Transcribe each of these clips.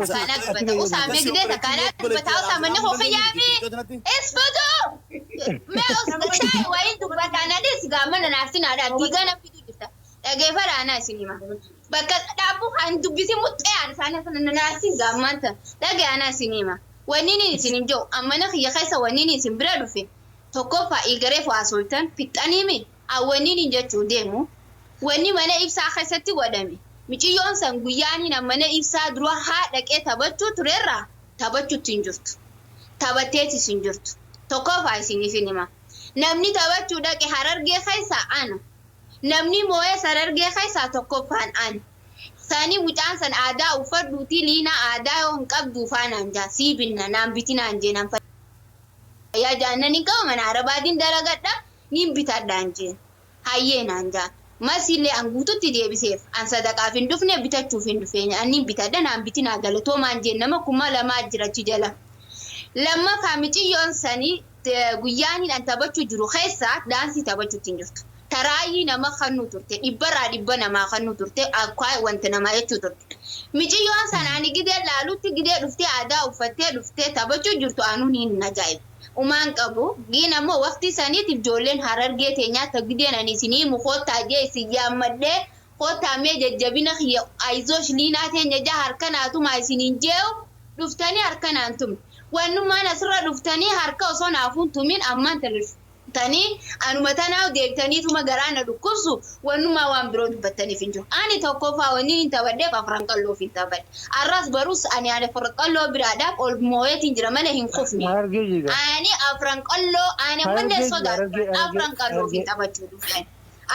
Kana Ati dubbata. Usaa fayyadamte. mee gidee takkaanaa dubbata. Usaa manni koo kiyyaami. Isfutu. Mee usgataa wayiin dubbata. Nadis gaamana naafsinaadha. Diigana fidu jirta. Dhageeffadha anaa isin hima. Bakka dhaabbu kan dubbisi muxxee aan faana kana naafsin gaammaan tan. Dhagee anaa isin hima. Wanni inni isin hin jiru. Ammana kiyya keessa wanni inni isin bira dhufe. Tokkoffaa eegareef haasoftan fixxaniimi. Wanni inni jechuu deemu. Wanni mana ibsaa keessatti godhame. Miciyyoon san guyyaan hin mana ibsaa dura haa dhaqee taphachuu turerraa taphachuutti hin jirtu. Taphatteetis hin jirtu. Tokkoffaa isiniif hin hima. Namni taphachuu dhaqe Harargee keessaa ana. Namni moo'ee Harargee keessaa tokkoffaan ana. Sani mucaan san aadaa uffadhuutii liinaa aadaa yoo hin qabdu faanaan jaa sii binna naan bitinaan jee naan fayyaa jaannan hin qaba mana arabaatiin dalagadha niin bitadhaan jeen. Hayyee naan jaa. Masillee an guututti deebiseef an sadaqaaf hin dhufne bitachuuf hin dhufeenya annin bitadha naan bitinaa galatoomaan jeen nama 2000 jira achi jala. Lammaffaa miciyyoon sanii guyyaan hin an taphachuu jiru keessaa daansii taphachuutti hin jirtu. Taraayyii nama kannuu turte dhibbarraa dhibba namaa kannuu turte akka wanta namaa jechuu turte. Miciyyoon sana ani gidee laalutti gidee dhuftee aadaa uffattee dhuftee taphachuu jirtu anuun hin ajaa'ibu. Umaan qabu giin ammoo waqtii saniitiif ijoolleen Harargee teenyaa ta gideen ani isinii himu koottaa jee isin yaammadhee koottaa mee jajjabina kiyya ayizoosh liinaa teenya jaa harka naa tumaa isiniin jee'u dhuftanii harka naan tumne. Wannummaan asirra dhuftanii harka osoo naafuun tumin ammaan tana dhuftanii anuma tanaa deebitaniituma garaa na dhukkubsu wannummaa waan biroo dubbattaniif hin jiru. Ani tokkoffaa wanni hin taphadheef afran qalloof hin taphadhe. Arras barus ani afran qalloo biraadhaaf ol moo'eetiin jira malee hin kufne. Harargee jiga. Ani afran qalloo ani ammallee Harargee jiga. sodaadhu Harargee harargee afran qalloof hin harargee. taphachuu dhufeen.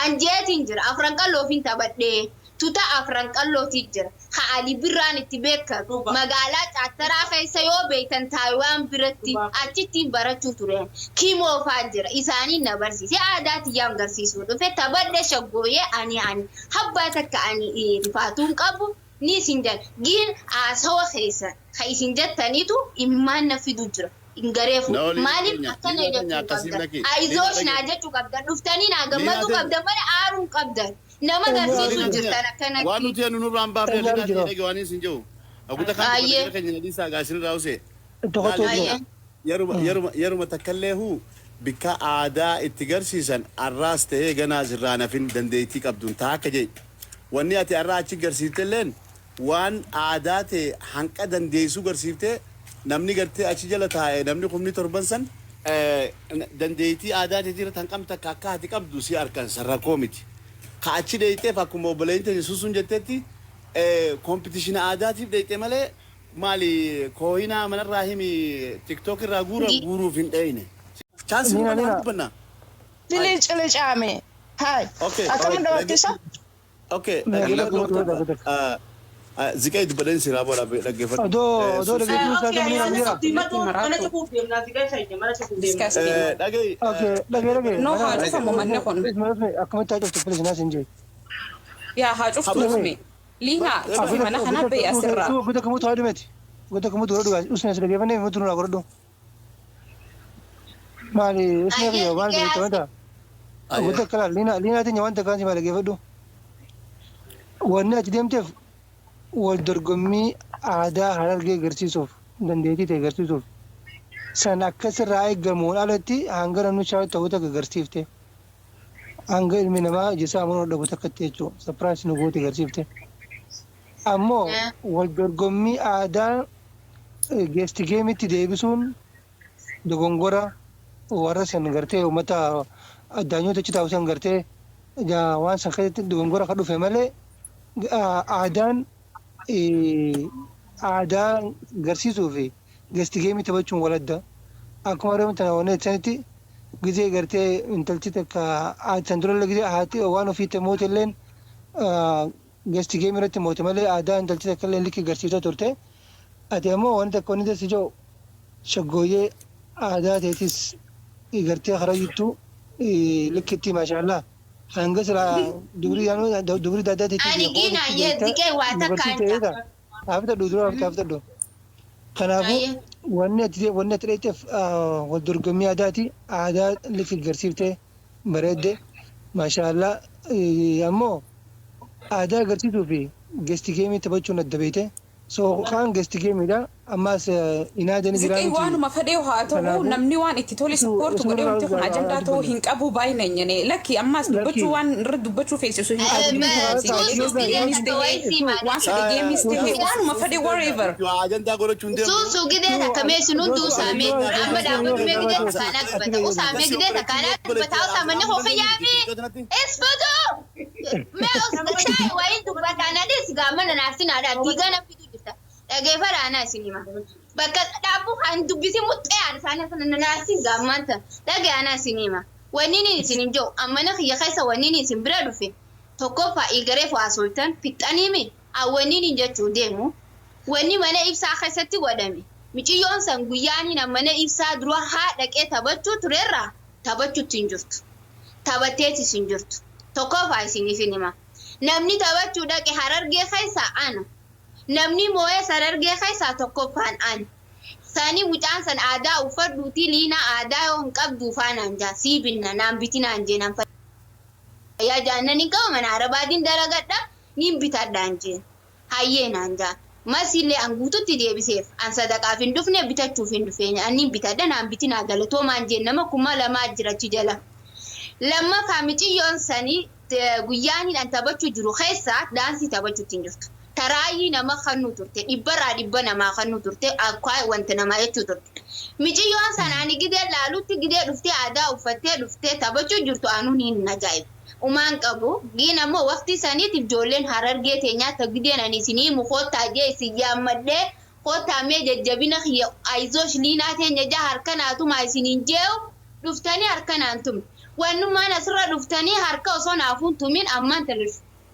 An jeetiin jira afran qalloof hin taphadhee tuta afran qallootii jira. Ha Ali Birraan itti beekamu magaalaa Caattaraa keessa yoo beektan Taayiwaan biratti achittiin barachuu tureen. Kimoo faa jira isaaniin na barsiise aadaa tiyyaan garsiisuu dhufe taphadhe shaggooyee ani ani habbaa takka ani rifaatuun qabu ni isin jedha. Giin haasawa keessan ka isin jettaniitu immaan na fidu jira. Hin gareefu. Na olii Maaliif keenya, akkana liinaa keenya jechuu akkasiif qabdan? laki. Ayizoosh Liinaa naa dhageenya. jechuu qabdan. Dhuftanii naa Liinaa gammaduu teenya. qabdan malee aaruun qabdan. Nama Liinaa garsiisuu teenya. jirtan Waan akkanatti. nuti jennu nurraa hin baafne Eenyutu liinaa jira? teenya dhage waan isin jiru. Aguta kan dubbate Baay'ee. jara keenya nadhiisaa gaasin irraa usee. Tokko Laali tokko. Baay'ee. yeruma yeruma yeruma takkallee huu bikka aadaa itti garsiisan arraas ta'ee ganaas irraa nafin dandeettii qabduun taa akka jedhe. Wanni ati arraa achi garsiiftelleen waan aadaa ta'e hanqa dandeessuu garsiiftee namni gartee achi jala taa'e namni 7,000 san dandeettii aadaa ta'e irratti hanqam takka akka ati qabdu si harkan sarrakoo miti. Ka achi dheeyxeef akkuma obboleeyyin teenya suusuun jettetti competition aadaatiif dheeyxe malee maali koohinaa manarraa himi TikTok irraa guuran guuruuf hin dheeyne. Chaansii Liina nu liina. dubbanna. Filiicilicaame. Haay. Okay. Akkamiin dhawattisa? Okay. Dhaggeeffadhu dhaggeeffadhu. Ziqee dubbadeen siraa booda dhaggeeffadhu. Odoo odoo dhaggeeffatu isaa Okay, liina jira. mana cufuuf deemnaa ziqee keenya mana cufuuf deemnaa. Disgusting. Dhagee. Okay, dhagee dhagee. No, haa cufamu manni kun. Isma isma akkamitti haa cuftu please naas hin jee. Yaa haa cuftu Dhagee. usme. Liinaa cufi mana kana bahi asirraa. Goota kamuutu haa dhumeti. Goota kamuutu godhadhu gaas. Usne as dhaggeeffannee mutu nurraa godhadhu. Maali usne Ayyee kiyya maal ziqee beekta as. wanta. Goota akka laal liina liina teenya wanta kaan si maal dhaggeeffadhu. Wanni achi deemteef wal dorgommii aadaa Harargee agarsiisuuf dandeettii ta'e agarsiisuuf san akkasirraa eegamuun alatti hanga namni shaawii ta'uu takka agarsiifte. Hanga ilmi namaa ija amanuu dhabu takkatti jechuudha. Surprise nu goote agarsiifte. Ammoo wal dorgommii aadaa guest gameitti deebisuun dogongora warra san gartee uummata daanyoota achi taa'u san gartee waan san keessatti dogongora ka dhufe malee aadaan aadaa garsiisuu fi guest gameii taphachuun waladda. Akkuma reefu tana wanni sanitti gizee gartee intalti takka san durallee gizee haati waan ofiitti moote illeen guest gameii irratti moote malee aadaa intalti takka illee likki garsiisaa turte. Ati ammoo wanti takka wanni si jiru shaggooyyee aadaa teetis gartee karaa jirtu likkitti maashaallah. Hanga silaa dubrii yaanuu dubrii daadaa teetis Ani giin ayyee ziqee waa takka hin ta'eedha. Haafitadhu dura haafitadhu. Kanaafuu Ayyee. wanni ati dheeyxeef wal dorgommii aadaati. Aadaa likki agarsiiftee bareedde maashaallah. Ammoo aadaa agarsiisuu fi guest gameii taphachuun adda beekte. So kaan guest gameidha. Ammas inaadani jiraa Ziqee miti. Waanuma fedhee haa ta'u, Kanaafuu namni waan itti tole support godhee wanti kun ajandaa ta'uu hin qabu baay'inaan lakki ammaas dubbachuu waan irra dubbachuu feesisu hin qabu. Gameis ta'ee waan fedhe gameis ta'ee waanuma fedhe, whatever. Ajandaa godhachuu hin deemu. Suusu gidee takka mee sun hunduu usaamee amma dhaabbatu mee gidee takkaanaa dubbata, usaamee gidee takkaanaa dubbata, usaamanii hofiyyaa fi isfutu mee ustaa wayin dubbata nadis gaamana naasinaadha diigana fidu jirta. Dhageeffadha, anaa isin hima, bakka dhaabbu kan dubbisi muxxee aan isaanii sana naasin gaamanta dhagee anaa isin hima. Wanni inni isin hin jiru ammana kiyya keessa wanni inni isin bira dhufe tokkoffaa eegareef haasoftan fixxaniimi. Wanni inni jechuu deemu, wanni mana ibsaa keessatti godhame, miciyyoon san guyyaan hin mana ibsaa dura haa dhaqee taphachuu turerraa taphachuutti hin jirtu, taphatteetis hin jirtu. Tokkoffaa isiniif hin hima, namni taphachuu dhaqe Harargee keessaa ana, namni moo'ee Harargee keessaa tokkoffaan ana. Sani mucaan san aadaa uffadhuuti liinaa aadaa yoo hin qabdu faanaan jaa sii binna naan bitinaan jee naan fayyaa jaannan hin qabu, mana arabaatiin dalagadha niin bitadhaan jeen hayyee naan jaa. Masillee an guututti deebiseef, an sadaqaaf hin dhufne, bitachuuf hin dhufeenya, annin bitadha naan bitinaa galatoomaan jeen. Nama 2000 jirachi jala. Lammaffaa, miciyyoon sanii guyyaan hidhan taphachuu jiru keessa daansii taphachuutti hin jirtu. Taraayyii nama kannu turte, dhibbarraa dhibba namaa kannu turte, akka wanta namaa jechuu turte. Miciyyoon sana ani gidee laalutti gidee dhuftee aadaa uffattee dhuftee taphachuu jirtu anuun hin ajaa'ibu. Umaan qabu giin ammoo waqtii saniitiif ijoolleen Harargee teenyaa ta gideen ani isinii mukoottaa jee isin yaammadhee, koottaa mee jajjabina kiyya, ayizoosh liinaa teenya jaa harka naatumaa isiniin jee'u dhuftanii harka naan tumne. Wannummaan asirra dhuftanii harka osoo naafuun tumin ammaan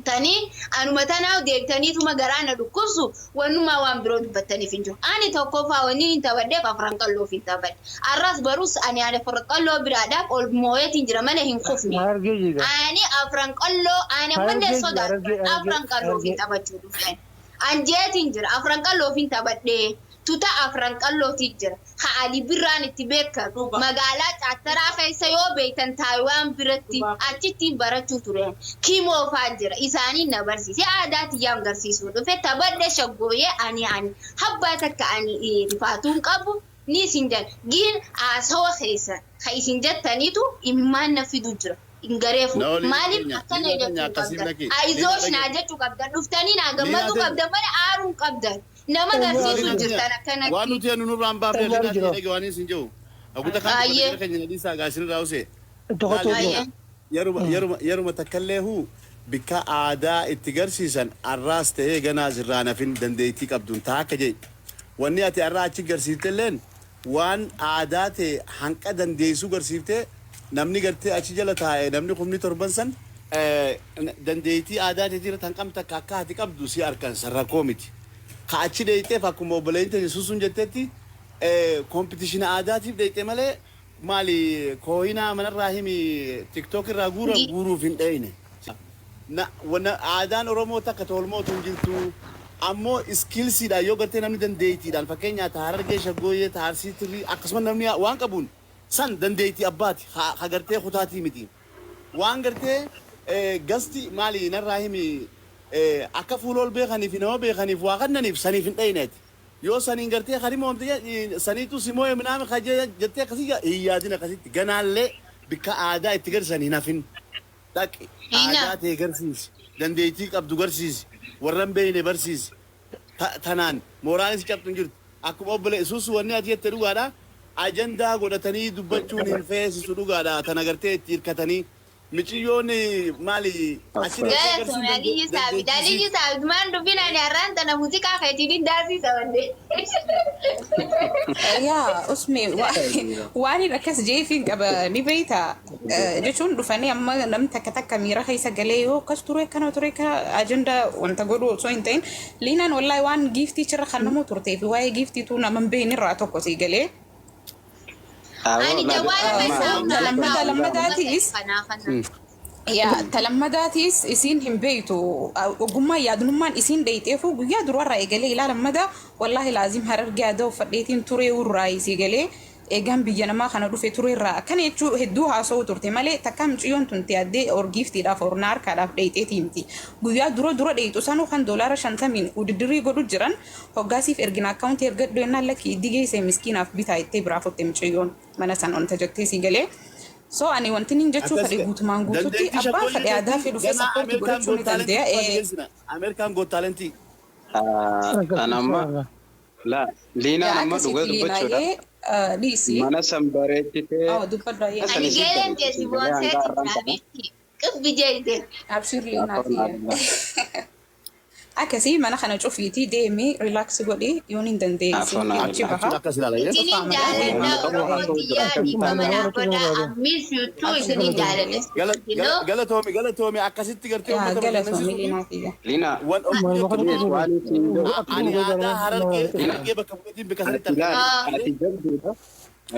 tanii anuma tanaa deebitaniituma garaa na dhukkubsu, wannummaa waan biroo dubbattaniif hin jiru. Ani tokkoffaa wanni hin taphadheef Afran Qalloof hin taphadhe. Arras barus ani Afran Qalloo biraadhaaf ol moo'eetiin jira malee hin kufne. Harargee jiga. Ani Afran Qalloo ani ammallee Harargee sodaadha. Harargee Afran Qalloof hin Harargee. taphachuu dhufeen. Anjeetiin jira, Afran Qalloof hin taphadhee. Tuta Afran Qallootii jira. Ha Ali Birraan itti beekamu. Magaalaa Caattaraa keessa yoo beektan Taayiwaan biratti achittiin barachuu tureen. Kimoo fa'aa jira. Isaaniin na barsiise. Aadaa tiyyaan agarsiisuu dhufe. Taphadhe shaggooyee ani habbaa takka ani rifaatuun qabu. Ni isin jedha. Giin haasawa keessa ka isin jettaniitu imimmaan na fidu jira. Hin gareefu. Na waliin Maaliif keenya, akkana liinaa jechuu keenya akkasiif qabdan? laki. Ayizoosh Liinaa naa jechuu qabdan. Dhuftanii naa gammaduu Liinaa qabdan malee aaruun qabdan. Nama garsiisuu jirtan waan akkanatti. Nuti anu nurraan baafne Xayyaara liinaa jira. keenya dhage waan isin jiru. Akuta kan Baay'ee. dubbate keenya dhiisaa gaasin irraa usee. Tokko tokko. Baay'ee. Yeruma takkallee huu bikka aadaa itti garsiisan arraas ta'ee ganaas irraa nafin dandeettii qabduun taa akka jedhe. Wanni ati arraa achi garsiiftelleen waan aadaa ta'e hanqa dandeessuu garsiiftee namni gartee achi jala taa'e namni 70,000 san dandeettii aadaa ta'e irratti hanqam takka akka ati qabdu si harkan sarrakoo miti. Ka achi dheeyxeef akkuma obboleeyyiin teenya suusuun jettetti competition aadaatiif dheeyxe malee maali kooyinaa manarraa himi TikTok irraa guuran guuruuf hin dheeyne. Na wana aadaan Oromoo takka tolmootu hin jirtu. Ammoo skillsiidhaan yoo gartee namni dandeettiidhaan, fakkeenyaa ta Harargee shaggooyyee, ta Arsii tirrii, akkasuma namni waan qabuun san dandeettii abbaati ha gartee kutaatii miti. Waan gartee gasti maali narraa himi akka fuula ol beekaniif nama beekaniif waa kannaniif saniif hin dhayneeti. Yoo saniin gartee harimoomte saniitu si moo'e minaame kajee jettee akkasii hin yaadin, akkasitti ganaallee bikka aadaa itti garsiisan hin hafin. Dhaqi aadaa ta'e garsiisi. Dandeettii qabdu garsiisi. Warra hin beekne barsiisi. Tanaan mooraanis cabxu hin jirtu. Akkuma obbolee suusu wanni ati jette dhugaadha. Ajandaa godhatanii dubbachuun hin feesisu dhugaadha. Tana gartee itti hirkatanii. Miciyyoon maali achi deemtee Galatoomi Aliyyi Saabit. Aliyyi Saabit maan dubbiin ani har'aan tana muuziqaa keetiin daasii sabadde. Yaa usme, waan inni akkas jeefiin qaba ni beeyta jechuun dhufanii amma namni takka takka miira keessa galee yoo akkas ture akkana ture kana ajandaa wanta godhu osoo hin ta'in, liinaan wallaahi waan giiftii chirra kan namuu turtee fi waa'ee giiftiitu nama hin beekne irraa tokko sii galee. Ani jawaala keessaa Lammadaatiis kanaa kana. Yaa talammadaatiis isiin hin beeytu, ogummaa yaadnummaan isiin dheeyxeefu guyyaa durarraa eegalee ilaa lammada wallaahi laazim Harargee aadaa uffadheetiin turee urraa isii galee. Eegaan biyya namaa kana dhufe ture irraa akkana jechuu hedduu haasa'uu turte malee takka mucayyoon tun yaaddee orgiiftiidhaaf ornaa harkaadhaaf dheeyxeetii miti. Guyyaa dura dura dheeyxu sanuu kan $50 udidirii godhu jiran hoggaasiif ergina akkaawuntii ergadhu yennaan lakkii iddi geesse miskiinaaf bitaa ittee biraa futte mucayyoon mana san onta jettee si galee. So ani wanti nin jechuu fedhe guutumaan guututti abbaan fedhe aadaa fi dhufee sappoortii godhachuu ni danda'a. Ameerikaan Got Talentii. Anamma la liinaan amma dhuga dubbachuudha. Dhiisii. Mana san bareechitee. Dubbadhu ayyee. Ani geeleen teessi boonseeti jira qibbi jeete. Abshir liinaa fi. Akkasii mana kana cufiitii deemee rilaaks godhee yoon hin dandeenye achi baha. Akkas ilaala. Isinin jaaladha Oromoo xiyyaa dhiifama naa godha ammis yuutuu isinin jaaladha. Galatoomi galatoomi akkasitti gartee uummata Galatoomi liinaa fi. Liinaa. Waan ani aadaa harargee harargee bakka bu'eetiin bakka sanitti argama. Ati jabduudha.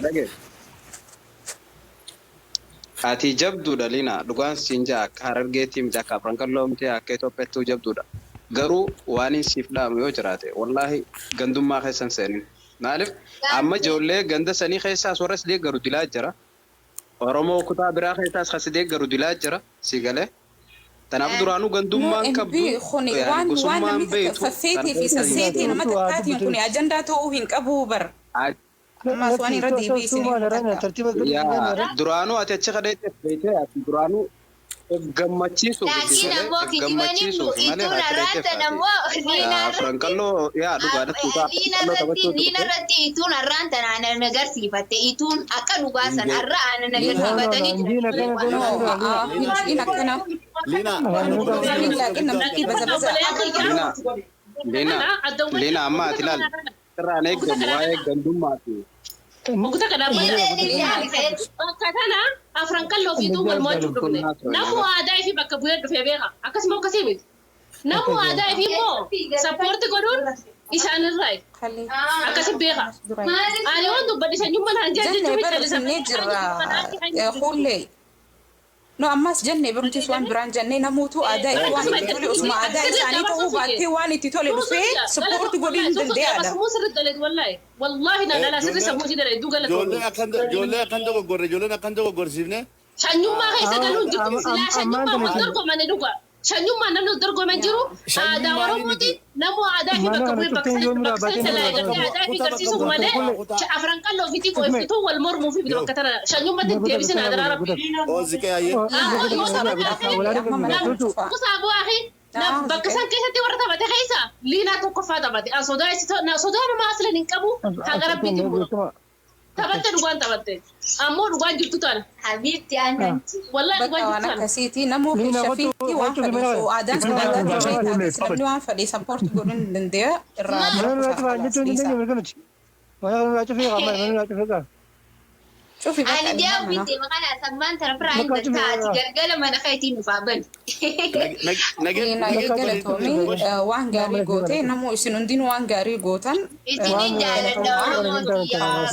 Dhagee. Ati jabduudha Liinaa dhugaan siin jaa akka harargeetii miti akka afran qalloomtee akka Itoophiyaattuu jabduudha. Garuu waan hin siif dhaamu yoo jiraate wallaahi gandummaa keessan seenin. Maaliif amma ijoollee ganda sanii keessaas warra si deeggaru dilaa jira. Oromoo kutaa biraa keessaas kan si deeggaru dilaa jira si galee. Kanaaf duraanuu gandummaan qabdu waan namni faffeetii fi sasseetii nama takkaatiin kun ajandaa ta'uu hin qabu bara. Ammas waan irra deebi'ee isin Duraanuu ati achi kadheetti beektee ati duraanuu gammachiisuuf Laakiin ammoo kijibaniin ituun arraatan ammoo Afranqalloo yaa dhugaadha liina irratti ituun arraatan aanan agarsiifatte ituun akka dhugaa san arra aanan agarsiifatanii Liin akkana. Liina. Laakiin namni baza baza. Liina amma ati ilaal irraan eeggamu waa'ee gandummaa fi. Oguta kana bakka tana afran qalloo fi tuu wal mo'achuuf dhufne. Namu aadaa ifii bakka bu'ee dhufee beeka. Akkasuma akkasii miti. Namu aadaa ifii immoo sappoorti godhuun isaanirraa akkasi beeka. Ani waan dubbadhe sanyummaa naan jaa Jennee jechuun bara dhufnee jirra hullee. No ammas jennee barumtis waan biraan jennee namootu aadaa itti waan itti tole osuma aadaa isaanii ta'uu baattee waan itti tole dhufee sappoorti godhuu hin danda'aadha. Sammuu sirriitti dalagu wallaahi. Wallaahi naan alaa sirri sammuu si dalagu Ijoollee akkan ijoollee akkan dogoggorre ijoolleen akkan dogoggorsiifne. Shanyummaa keessa galuun jirtu silaa shanyummaa wal dorgomane dhuga. Shanyummaa namni wal dorgome jiru aadaa Oromooti namu aadaa fi bakka bu'ee bakka sanii dalagatee aadaa fi garsiisuuf malee afran qalloo fi xiqqoo iftuu wal mormuu fi bakka tana shanyummaatti deebisin aadaa rabbi. Oozziqee ayyee. Kusaa bu'aa fi bakka san keessatti warra taphate keessa liinaa tokkoffaa taphate. Sodaa namaa aslan hin qabu haqa rabbiitiin bulu. Taphatte dhugaan taphatte. Ammoo dhugaan jirtu tana. Habiibti aannan. Wallahi Bakka dhugaan waan jirtu tana. akkasiiti namoo shafiitti waan fedhe osoo aadaan sun aadaa ta'e namni waan fedhe sappoorti godhuu hin danda'a irraa Mana nurraa cufaa jechuun hin dandeenye mirga nuti. Mana nurraa cufee qaba mana nurraa cufee qaba. Cufi bakka Ani deemu bitte maqaan asammaan tana biraa hin taati galgala mana keetiin dhufaa bani. Galatoomii waan gaarii goote namoo isin hundinuu waan gaarii gootan. Isinin jaaladha Oromoo xiyyaa.